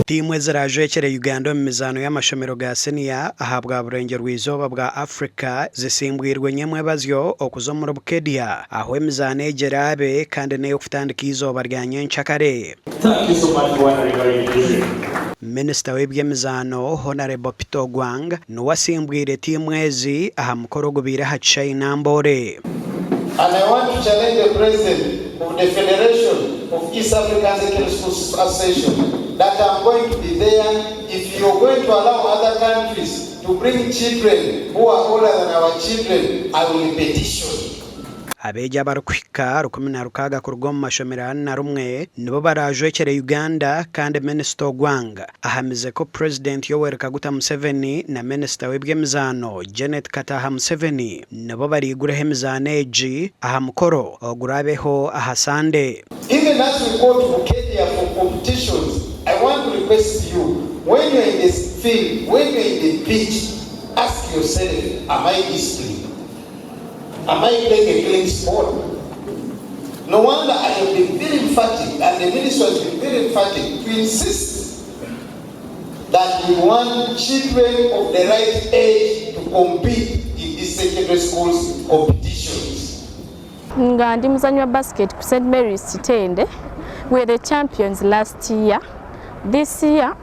Tiimu eziraajwekyere Uganda omu mizaano y'amashomero ga siniya ahabwa Burengyerwa-izooba bwa Africa zisimbwirwe nyemwebazyo okuza omuri Bukedya ahu emizaano egi eraabe kandi n'ey'okutandika eizooba rya nyenkyakare. Minisita w'eby'emizaano, Honarebo Peter Ogwang niwe asimbwire tiimu ezi aha mukoro ogubaire aha kishaayi Namboole. And I want to challenge the president of the Federation of East African Secondary Schools Association that I'm going to be there if you're going to allow other countries to bring children who are older than our children, I will petition. Abeegi abarikuhika 16 kuruga omu mashomero 41 nibo baraajwekyere Uganda kandi Minisita Ogwang ahamize ku Purezidenti Yoweri Kaguta Museveni na Minisita w'eby'emizaano Janet Kataaha Museveni nibo baraigureho emizaano egi aha mukoro oguraabeho aha Sande. Even as we go to Bukedea for competitions, I want to request you, when you're in the field, when you're in the pitch, ask yourself, am I disciplined? Am I playing a clean sport? No wonder I have been very emphatic and the minister has been very emphatic to insist that we want children of the right age to compete in these secondary schools competitions. Nga ndi muzanyi wa basket ku St Mary's Kitende. We were the champions last year. This year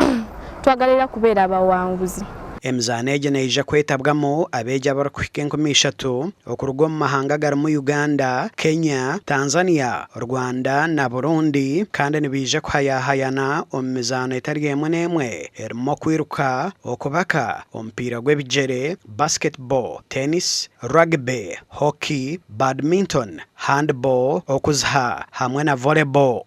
twagala era kubeera abawanguzi. Emizaano egi neija kwetabwamu abeegi abarikuhika 3000 okuruga omu mahanga agarimu Uganda, Kenya, Tanzania, Rwanda na Burundi kandi nibaija kuhayahayana omu mizaano etari emwe n'emwe erimu okwiruka, okubaka, omupiira gw'ebigyere, basketball, tennis, rugby, hockey, badminton, handball, okuziha hamwe na volleyball.